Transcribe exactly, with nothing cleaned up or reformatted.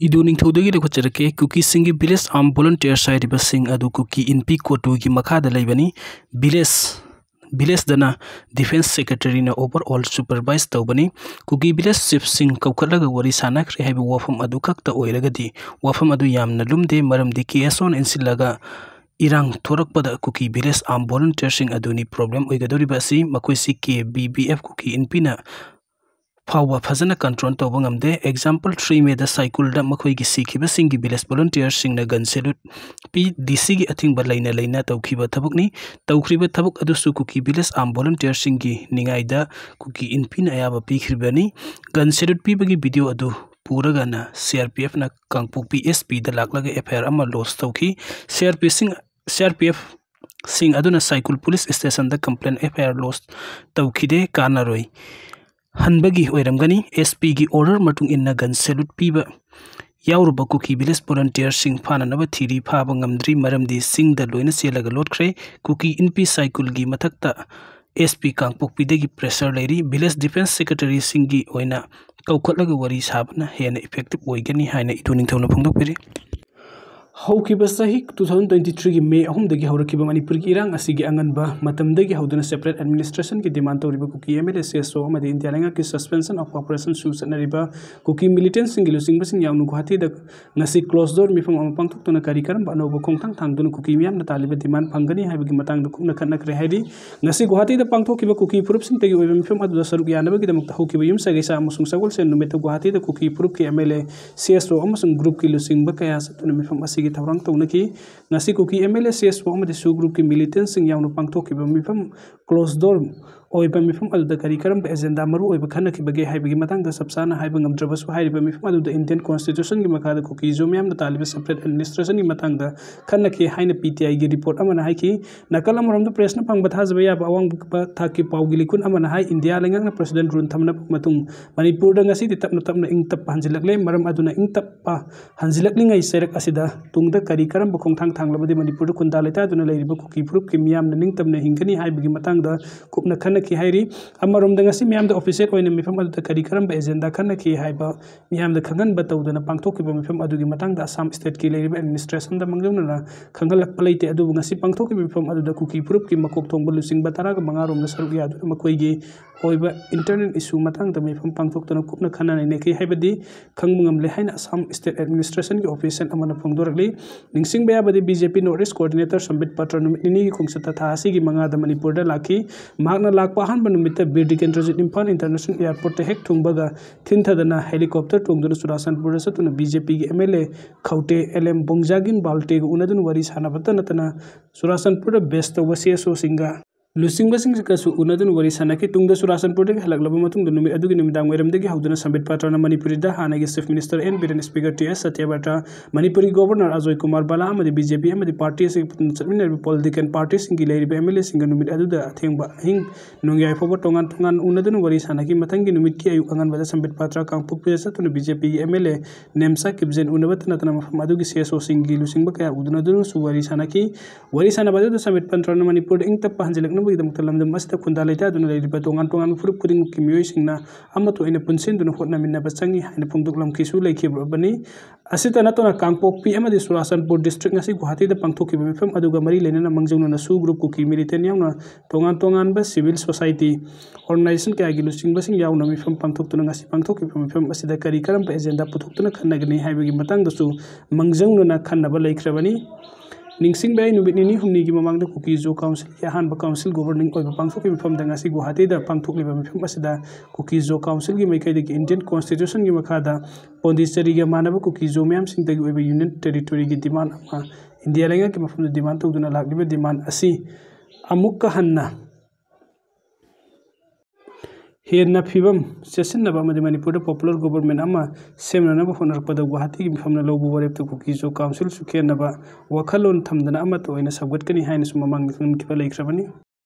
ꯏꯗꯨ ꯅꯤꯡꯊꯧꯗꯒꯤ ꯂꯧꯈꯠꯆꯔꯛꯀꯦ꯫ ꯀꯨꯀꯤꯁꯤꯡꯒꯤ village armed volunteers ꯍꯥꯏꯔꯤꯕꯁꯤꯡ ꯑꯗꯨ ꯀꯨꯀꯤ ꯏꯟꯄꯤ ꯀꯣꯇꯨꯒꯤ ꯃꯈꯥꯗ ꯂꯩꯕꯅꯤ꯫ Village, villageꯗꯅ defence secretaryꯅ overall supervise ꯇꯧꯕꯅꯤ꯫ ꯀꯨꯀꯤ village chiefꯁꯤꯡ ꯀꯧꯈꯠꯂꯒ ꯋꯥꯔꯤ ꯁꯥꯟꯅꯈ꯭ꯔꯦ ꯍꯥꯏꯕ ꯋꯥꯐꯝ ꯑꯗꯨ ꯈꯛꯇ ꯑꯣꯏꯔꯒꯗꯤ ꯋꯥꯐꯝ ꯑꯗꯨ ꯌꯥꯝꯅ ꯂꯨꯝꯗꯦ, ꯃꯔꯝꯗꯤ KSOꯅ ꯏꯟꯁꯤꯜꯂꯒ ꯏꯔꯥꯡ ꯊꯣꯔꯛꯄꯗ ꯀꯨꯀꯤ village armed volunteerꯁꯤꯡ ꯑꯗꯨꯅꯤ problem ꯑꯣꯏꯒꯗꯧꯔꯤꯕ ꯑꯁꯤ꯫ ꯃꯈꯣꯏꯁꯤ KVVF ꯀꯨꯀꯤ ꯏꯟꯄꯤꯅ ꯐꯥꯎꯕ ꯐꯖꯅ control ꯇꯧꯕ ꯉꯝꯗꯦ꯫ Example, three Mayꯗ ꯁꯥꯏꯀꯨꯜꯗ ꯃꯈꯣꯏꯒꯤ ꯁꯤꯈꯤꯕꯁꯤꯡꯒꯤ village volunteerꯁꯤꯡꯅ gun salute ꯄꯤ꯫ DCꯒꯤ ꯑꯊꯤꯡꯕ ꯂꯩꯅ ꯂꯩꯅ ꯇꯧꯈꯤꯕ ꯊꯕꯛꯅꯤ꯫ ꯇꯧꯈ꯭ꯔꯤꯕ ꯊꯕꯛ ꯑꯗꯨꯁꯨ ꯀꯨꯀꯤ village armed volunteerꯁꯤꯡꯒꯤ ꯅꯤꯡꯉꯥꯏꯗ ꯀꯨꯀꯤ ꯏꯟꯄꯤꯅ ꯑꯌꯥꯕ ꯄꯤꯈ꯭ꯔꯤꯕꯅꯤ꯫ Gun salute ꯄꯤꯕꯒꯤ video ꯑꯗꯨ ꯄꯨꯔꯒꯅ CRPFꯅ ꯀꯥꯡꯄꯣꯛꯄꯤ SPꯗ ꯂꯥꯛꯂꯒ FIR ꯑꯃ lodge ꯇꯧꯈꯤ꯫ CRPFꯁꯤꯡ, CRPFꯁꯤꯡ ꯑꯗꯨꯅ ꯁꯥꯏꯀꯨꯜ police stationꯗ complaint, FIR lodge ꯇꯧꯈꯤꯗꯦ꯫ ꯀꯥꯟꯅꯔꯣꯏ ꯍꯟꯕꯒꯤ ꯑꯣꯏꯔꯝꯒꯅꯤ꯫ SPꯒꯤ order ꯃꯇꯨꯡ ꯏꯟꯅ gun salute ꯄꯤꯕ ꯌꯥꯎꯔꯨꯕ ꯀꯨꯀꯤ village volunteerꯁꯤꯡ ꯐꯥꯅꯅꯕ ꯊꯤꯔꯤ꯫ ꯐꯥꯕ ꯉꯝꯗ꯭ꯔꯤ, ꯃꯔꯝꯗꯤ ꯆꯤꯡꯗ ꯂꯣꯏꯅ ꯆꯦꯜꯂꯒ ꯂꯣꯠꯈ꯭ꯔꯦ꯫ ꯀꯨꯀꯤ ꯏꯟꯄꯤ ꯁꯥꯏꯀꯨꯜꯒꯤ ꯃꯊꯛꯇ SP ꯀꯥꯡꯄꯣꯛꯄꯤꯗꯒꯤ pressure ꯂꯩꯔꯤ꯫ Village defence secretaryꯁꯤꯡꯒꯤ ꯑꯣꯏꯅ ꯀꯧꯈꯠꯂꯒ ꯋꯥꯔꯤ ꯁꯥꯕꯅ ꯍꯦꯟꯅ effective ꯑꯣꯏꯒꯅꯤ ꯍꯥꯏꯅ ꯏꯇꯨ ꯅꯤꯡꯊꯧꯅ ꯐꯣꯡꯗꯣꯛꯄꯤꯔꯤ꯫ ꯍꯧꯈꯤꯕ ꯆꯍꯤ two thousand twenty threeꯒꯤ May ꯑꯍꯨꯝꯗꯒꯤ ꯍꯧꯔꯛꯈꯤꯕ ꯃꯅꯤꯄꯨꯔꯒꯤ ꯏꯔꯥꯡ ꯑꯁꯤꯒꯤ ꯑꯉꯟꯕ ꯃꯇꯝꯗꯒꯤ ꯍꯧꯗꯨꯅ separate administrationꯒꯤ demand ꯇꯧꯔꯤꯕ ꯀꯨꯀꯤ MLA, CSO ꯑꯃꯗꯤ ꯏꯟꯗꯤꯌꯥ ꯂꯩꯉꯥꯛꯀꯤ suspension of operationꯁꯨ ꯆꯠꯅꯔꯤꯕ ꯀꯨꯀꯤ militantꯁꯤꯡꯒꯤ ꯂꯨꯆꯤꯡꯕꯁꯤꯡ ꯌꯥꯎꯅ ꯒꯨꯋꯥꯍꯥꯇꯤꯗ ꯉꯁꯤ closed door ꯃꯤꯐꯝ ꯑꯃ ꯄꯥꯡꯊꯣꯛꯇꯨꯅ ꯀꯔꯤ ꯀꯔꯝꯕ ꯑꯅꯧꯕ ꯈꯣꯡꯊꯥꯡ ꯊꯥꯡꯗꯨꯅ ꯀꯨꯀꯤ ꯃꯤꯌꯥꯝꯅ ꯇꯥꯜꯂꯤꯕ demand ꯐꯪꯒꯅꯤ ꯍꯥꯏꯕꯒꯤ ꯃꯇꯥꯡꯗ ꯀꯨꯞꯅ ꯈꯟꯅꯈ꯭ꯔꯦ ꯍꯥꯏꯔꯤ꯫ ꯉꯁꯤ ꯒꯨꯋꯥꯍꯥꯇꯤꯗ ꯄꯥꯡꯊꯣꯛꯈꯤꯕ ꯀꯨꯀꯤ ꯐꯨꯔꯨꯞꯁꯤꯡꯇꯒꯤ ꯑꯣꯏꯕ ꯃꯤꯐꯝ ꯑꯗꯨꯗ ꯁꯔꯨꯛ ꯌꯥꯅꯕꯒꯤꯗꯃꯛꯇ ꯍꯧꯈꯤꯕ ꯌꯨꯝꯁꯀꯩꯁ ꯑꯃꯁꯨꯡ ꯁꯒꯣꯜꯁꯦꯟ ꯅꯨꯃꯤꯠꯇ ꯒꯨꯋꯥꯍꯥꯇꯤꯗ ꯀꯨꯀꯤ ꯐꯨꯔꯨꯞꯀꯤ MLA, CSO ꯑꯃꯁꯨꯡ groupꯀꯤ ꯂꯨꯆꯤꯡꯕ ꯀꯌꯥ ꯆꯠꯇꯨꯅ ꯃꯤꯐꯝ ꯑꯁꯤꯒꯤ ꯊꯧꯔꯥꯡ ꯇꯧꯅꯈꯤ꯫ ꯉꯁꯤ ꯀꯨꯀꯤ MLA, CSO ꯑꯃꯗꯤ SoO groupꯀꯤ militantꯁꯤꯡ ꯌꯥꯎꯅ ꯄꯥꯡꯊꯣꯛꯈꯤꯕ ꯃꯤꯐꯝ closed door ꯑꯣꯏꯕ ꯃꯤꯐꯝ ꯑꯗꯨꯗ ꯀꯔꯤ ꯀꯔꯝꯕ agenda ꯃꯔꯨ ꯑꯣꯏꯕ ꯈꯟꯅꯈꯤꯕꯒꯦ ꯍꯥꯏꯕꯒꯤ ꯃꯇꯥꯡꯗ ꯆꯞ ꯆꯥꯅ ꯍꯥꯏꯕ ꯉꯝꯗ꯭ꯔꯕꯁꯨ, ꯍꯥꯏꯔꯤꯕ ꯃꯤꯐꯝ ꯑꯗꯨꯗ Indian Constitutionꯒꯤ ꯃꯈꯥꯗ ꯀꯨꯀꯤꯁꯨ ꯃꯤꯌꯥꯝꯅ ꯇꯥꯜꯂꯤꯕ separate administrationꯒꯤ ꯃꯇꯥꯡꯗ ꯈꯟꯅꯈꯤ ꯍꯥꯏꯅ PTIꯒꯤ report ꯑꯃꯅ ꯍꯥꯏꯈꯤ꯫ ꯅꯥꯀꯜ ꯑꯃꯔꯣꯝꯗ pressꯅ ꯐꯪꯕ ꯊꯥꯖꯕ ꯌꯥꯕ ꯑꯋꯥꯡꯕ ꯊꯥꯛꯀꯤ ꯄꯥꯎꯒꯤ ꯂꯤꯈꯨꯟ ꯑꯃꯅ ꯍꯥꯏ, ꯏꯟꯗꯤꯌꯥ ꯂꯩꯉꯥꯛꯅ President rule ꯊꯝꯅꯕ ꯃꯇꯨꯡ ꯃꯅꯤꯄꯨꯔꯗ ꯉꯁꯤꯗꯤ ꯇꯞꯅ ꯇꯞꯅ ꯏꯪ ꯇꯞꯄ ꯍꯟꯖꯤꯜꯂꯛꯂꯦ꯫ ꯃꯔꯝ ꯑꯗꯨꯅ ꯏꯪ ꯇꯞꯄ ꯍꯟꯖꯤꯜꯂꯛꯂꯤꯉꯩ ꯆꯩꯔꯛ ꯑꯁꯤꯗ ꯇꯨꯡꯗ ꯀꯔꯤ ꯀꯔꯝꯕ ꯈꯣꯡꯊꯥꯡ ꯊꯥꯡꯂꯕꯗꯤ ꯃꯅꯤꯄꯨꯔꯗ ꯈꯨꯟꯗꯥ ꯂꯩꯇꯥꯗꯨꯅ ꯂꯩꯔꯤꯕ ꯀꯨꯀꯤ ꯐꯨꯔꯨꯞꯀꯤ ꯃꯤꯌꯥꯝꯅ ꯅꯤꯡꯇꯝꯅ ꯍꯤꯡꯒꯅꯤ ꯍꯥꯏꯕꯒꯤ ꯃꯇꯥꯡꯗ ꯀꯨꯞꯅ ꯈꯟꯅ ꯈꯤ ꯍꯥꯏꯔꯤ꯫ ꯑꯃꯔꯣꯝꯗ ꯉꯁꯤ ꯃꯤꯌꯥꯝꯗ official ꯑꯣꯏꯅ ꯃꯤꯐꯝ ꯑꯗꯨꯗ ꯀꯔꯤ ꯀꯔꯝꯕ agenda ꯈꯟꯅꯈꯤ ꯍꯥꯏꯕ ꯃꯤꯌꯥꯝꯗ ꯈꯪꯍꯟꯕ ꯇꯧꯗꯅ ꯄꯥꯡꯊꯣꯛꯈꯤꯕ ꯃꯤꯐꯝ ꯑꯗꯨꯒꯤ ꯃꯇꯥꯡꯗ ꯑꯁꯥꯝ stateꯀꯤ ꯂꯩꯔꯤꯕ administrationꯗ ꯃꯥꯡꯖꯧꯅꯅ ꯈꯪꯍꯜꯂꯛꯄ ꯂꯩꯇꯦ꯫ ꯑꯗꯨꯕꯨ ꯉꯁꯤ ꯄꯥꯡꯊꯣꯛꯈꯤꯕ ꯃꯤꯐꯝ ꯑꯗꯨꯗ ꯀꯨꯀꯤ ꯐꯨꯔꯨꯞꯀꯤ ꯃꯀꯣꯛ ꯊꯣꯡꯕ ꯂꯨꯆꯤꯡꯕ ꯇꯔꯥꯒ ꯃꯉꯥ ꯔꯣꯝꯅ ꯁꯔꯨꯛ ꯌꯥꯗꯨꯅ ꯃꯈꯣꯏꯒꯤ ꯑꯣꯏꯕ internal issue ꯃꯇꯥꯡꯗ ꯃꯤꯐꯝ ꯄꯥꯡꯊꯣꯛꯇꯨꯅ ꯀꯨꯞꯅ ꯈꯟꯅ ꯅꯩꯅꯈꯤ ꯍꯥꯏꯕꯗꯤ ꯈꯪꯕ ꯉꯝꯂꯦ ꯍꯥꯏꯅ ꯑꯁꯥꯝ state administrationꯒꯤ official ꯑꯃꯅ ꯐꯣꯡꯗꯣꯔꯛꯂꯤ꯫ ꯅꯤꯡꯁꯤꯡꯕ ꯌꯥꯕꯗꯤ BJP North East coordinator ꯁꯝꯕꯤꯠ ꯄꯥꯇ꯭ꯔ ꯅꯨꯃꯤꯠ ꯅꯤꯅꯤꯒꯤ ꯈꯣꯡꯆꯠꯇ ꯊꯥ ꯑꯁꯤꯒꯤ ꯃꯉꯥꯗ ꯃꯅꯤꯄꯨꯔꯗ ꯂꯥꯛꯈꯤ꯫ ꯃꯍꯥꯛꯅ ꯂꯥꯛꯄ ꯑꯍꯥꯟꯕ ꯅꯨꯃꯤꯠꯇ ꯕꯤꯔ ꯇꯤꯀꯦꯟꯗ꯭ꯔꯖꯤꯠ ꯏꯝꯐꯥꯜ international airportꯇ ꯍꯦꯛ ꯊꯨꯡꯕꯒ ꯊꯤꯟꯊꯗꯅ helicopter ꯇꯣꯡꯗꯨꯅ ꯆꯨꯔꯥꯆꯥꯟꯄꯨꯔꯗ ꯆꯠꯇꯨꯅ BJPꯒꯤ MLA ꯈꯧꯇꯦ ꯑꯦꯜ ꯑꯦꯝ ꯕꯣꯡꯖꯥꯒꯤꯟ ꯕꯥꯜꯇꯦꯒ ꯎꯅꯗꯨꯅ ꯋꯥꯔꯤ ꯁꯥꯟꯅꯕꯇ ꯅꯠꯇꯅ ꯆꯨꯔꯥꯆꯥꯟꯄꯨꯔꯗ base ꯇꯧꯕ CSOꯁꯤꯡꯒ ꯂꯨꯆꯤꯡꯕꯁꯤꯡꯒꯁꯨ ꯎꯅꯗꯨꯅ ꯋꯥꯔꯤ ꯁꯥꯟꯅꯈꯤ꯫ ꯇꯨꯡꯗ ꯆꯨꯔꯥꯆꯥꯟꯄꯨꯔꯗꯒꯤ ꯍꯜꯂꯛꯂꯕ ꯃꯇꯨꯡꯗ ꯅꯨꯃꯤꯠ ꯑꯗꯨꯒꯤ ꯅꯨꯃꯤꯗꯥꯡ ꯋꯥꯏꯔꯝꯗꯒꯤ ꯍꯧꯗꯨꯅ ꯁꯝꯕꯤꯠ ꯄꯥꯇ꯭ꯔꯅ ꯃꯅꯤꯄꯨꯔꯤꯗ ꯍꯥꯟꯅꯒꯤ Chief Minister N Biren, Speaker T S Satyabrata, ꯃꯅꯤꯄꯨꯔꯒꯤ Governor ꯑꯖꯣꯏ ꯀꯨꯃꯥꯔ ꯕꯂꯥ ꯑꯃꯗꯤ BJP ꯑꯃꯗꯤ party ꯑꯁꯤꯒꯤ ꯄꯨꯟꯅ ꯆꯠꯃꯤꯟꯅꯔꯤꯕ political partyꯁꯤꯡꯒꯤ ꯂꯩꯔꯤꯕ MLAꯁꯤꯡꯒ ꯅꯨꯃꯤꯠ ꯑꯗꯨꯗ ꯑꯊꯦꯡꯕ ꯑꯍꯤꯡ ꯅꯣꯡꯌꯥꯏ ꯐꯥꯎꯕ ꯇꯣꯉꯥꯟ ꯇꯣꯉꯥꯟ ꯎꯅꯗꯨꯅ ꯋꯥꯔꯤ ꯁꯥꯟꯅꯈꯤ꯫ ꯃꯊꯪꯒꯤ ꯅꯨꯃꯤꯠꯀꯤ ꯑꯌꯨꯛ ꯑꯉꯟꯕꯗ ꯁꯝꯕꯤꯠ ꯄꯥꯇ꯭ꯔ ꯀꯥꯡꯄꯣꯛꯄꯤꯗ ꯆꯠꯇꯨꯅ BJPꯒꯤ MLA ꯅꯦꯝꯆꯥ ꯀꯤꯞꯖꯦꯟ ꯎꯅꯕꯇ ꯅꯠꯇꯅ ꯃꯐꯝ ꯑꯗꯨꯒꯤ CSOꯁꯤꯡꯒꯤ ꯂꯨꯆꯤꯡꯕ ꯀꯌꯥ ꯎꯗꯨꯅ ꯑꯗꯨꯅꯁꯨ ꯋꯥꯔꯤ ꯁꯥꯟꯅꯈꯤ꯫ ꯋꯥꯔꯤ ꯁꯥꯟꯅꯕ ꯑꯗꯨꯗ ꯁꯝꯕꯤꯠ ꯄꯥꯇ꯭ꯔꯅ ꯃꯅꯤꯄꯨꯔꯗ ꯏꯪ ꯇꯞꯄ ꯍꯟꯖꯤꯜꯂꯛꯅꯕꯒꯤꯗꯃꯛꯇ ꯂꯝꯗꯝ ꯑꯁꯤꯗ ꯈꯨꯟꯗꯥ ꯂꯩꯇꯥꯗꯨꯅ ꯂꯩꯔꯤꯕ ꯇꯣꯉꯥꯟ ꯇꯣꯉꯥꯟꯕ ꯐꯨꯔꯨꯞ ꯈꯨꯗꯤꯡꯃꯛꯀꯤ ꯃꯤꯑꯣꯏꯁꯤꯡꯅ ꯑꯃꯠꯇ ꯑꯣꯏꯅ ꯄꯨꯟꯁꯤꯟꯗꯨꯅ ꯍꯣꯠꯅꯃꯤꯟꯅꯕ ꯆꯪꯏ ꯍꯥꯏꯅ ꯐꯣꯡꯗꯣꯛꯂꯝꯈꯤꯁꯨ ꯂꯩꯈꯤꯕꯅꯤ꯫ ꯑꯁꯤꯇ ꯅꯠꯇꯅ ꯀꯥꯡꯄꯣꯛꯄꯤ ꯑꯃꯗꯤ ꯆꯨꯔꯥꯆꯥꯟꯄꯨꯔ district ꯉꯁꯤ ꯒꯨꯋꯥꯍꯥꯇꯤꯗ ꯄꯥꯡꯊꯣꯛꯈꯤꯕ ꯃꯤꯐꯝ ꯑꯗꯨꯒ ꯃꯔꯤ ꯂꯩꯅꯅ ꯃꯥꯡꯖꯧꯅꯅ SoO group, ꯀꯨꯀꯤ militant ꯌꯥꯎꯅ ꯇꯣꯉꯥꯟ ꯇꯣꯉꯥꯟꯕ civil society organization ꯀꯌꯥꯒꯤ ꯂꯨꯆꯤꯡꯕꯁꯤꯡ ꯌꯥꯎꯅ ꯃꯤꯐꯝ ꯄꯥꯡꯊꯣꯛꯇꯨꯅ ꯉꯁꯤ ꯄꯥꯡꯊꯣꯛꯈꯤꯕ ꯃꯤꯐꯝ ꯑꯁꯤꯗ ꯀꯔꯤ ꯀꯔꯝꯕ agenda ꯄꯨꯊꯣꯛꯇꯨꯅ ꯈꯟꯅꯒꯅꯤ ꯍꯥꯏꯕꯒꯤ ꯃꯇꯥꯡꯗꯁꯨ ꯃꯥꯡꯖꯧꯅꯅ ꯈꯟꯅꯕ ꯂꯩꯈ꯭ꯔꯕꯅꯤ꯫ ꯅꯤꯡꯁꯤꯡꯕ ꯌꯥꯏ, ꯅꯨꯃꯤꯠ ꯅꯤꯅꯤ ꯍꯨꯝꯅꯤꯒꯤ ꯃꯃꯥꯡꯗ ꯀꯨꯀꯤ ꯖꯣ ꯀꯥꯎꯟꯁꯤꯜꯒꯤ ꯑꯍꯥꯟꯕ ꯀꯥꯎꯟꯁꯤꯜ ꯒꯣꯕꯔꯅꯤꯡ ꯑꯣꯏꯕ ꯄꯥꯡꯊꯣꯛꯈꯤꯕ ꯃꯤꯐꯝꯗ ꯉꯁꯤ ꯒꯨꯋꯥꯍꯥꯇꯤꯗ ꯄꯥꯡꯊꯣꯛꯂꯤꯕ ꯃꯤꯐꯝ ꯑꯁꯤꯗ ꯀꯨꯀꯤ ꯖꯣ ꯀꯥꯎꯟꯁꯤꯜꯒꯤ ꯃꯥꯏꯀꯩꯗꯒꯤ Indian Constitutionꯒꯤ ꯃꯈꯥꯗ ꯄꯣꯟꯗꯤꯆꯦꯔꯤꯒ ꯃꯥꯟꯅꯕ ꯀꯨꯀꯤ ꯖꯣ ꯃꯤꯌꯥꯝꯁꯤꯡꯗꯒꯤ ꯑꯣꯏꯕ Union Territoryꯒꯤ demand ꯑꯃ ꯏꯟꯗꯤꯌꯥ ꯂꯩꯉꯥꯛꯀꯤ ꯃꯐꯝꯗ demand ꯇꯧꯗꯨꯅ ꯂꯥꯛꯂꯤꯕ demand ꯑꯁꯤ ꯑꯃꯨꯛꯀ ꯍꯟꯅ ꯍꯦꯟꯅ ꯐꯤꯕꯝ ꯆꯦꯠꯁꯤꯟꯅꯕ ꯑꯃꯗꯤ ꯃꯅꯤꯄꯨꯔꯗ popular government ꯑꯃ ꯁꯦꯝꯅꯅꯕ ꯍꯣꯠꯅꯔꯛꯄꯗ ꯒꯨꯋꯥꯍꯥꯇꯤꯒꯤ ꯃꯤꯐꯝꯅ ꯂꯧꯕ ꯋꯥꯔꯦꯞꯇ ꯀꯨꯀꯤ ꯖꯣ ꯀꯥꯎꯟꯁꯤꯜ ꯆꯨꯈꯦꯟꯅꯕ ꯋꯥꯈꯜꯂꯣꯟ ꯊꯝꯗꯅ ꯑꯃꯠꯇ ꯑꯣꯏꯅ ꯁꯧꯒꯠꯀꯅꯤ ꯍꯥꯏꯅꯁꯨ ꯃꯃꯥꯡꯗ ꯈꯪꯍꯟꯈꯤꯕ ꯂꯩꯈ꯭ꯔꯕꯅꯤ꯫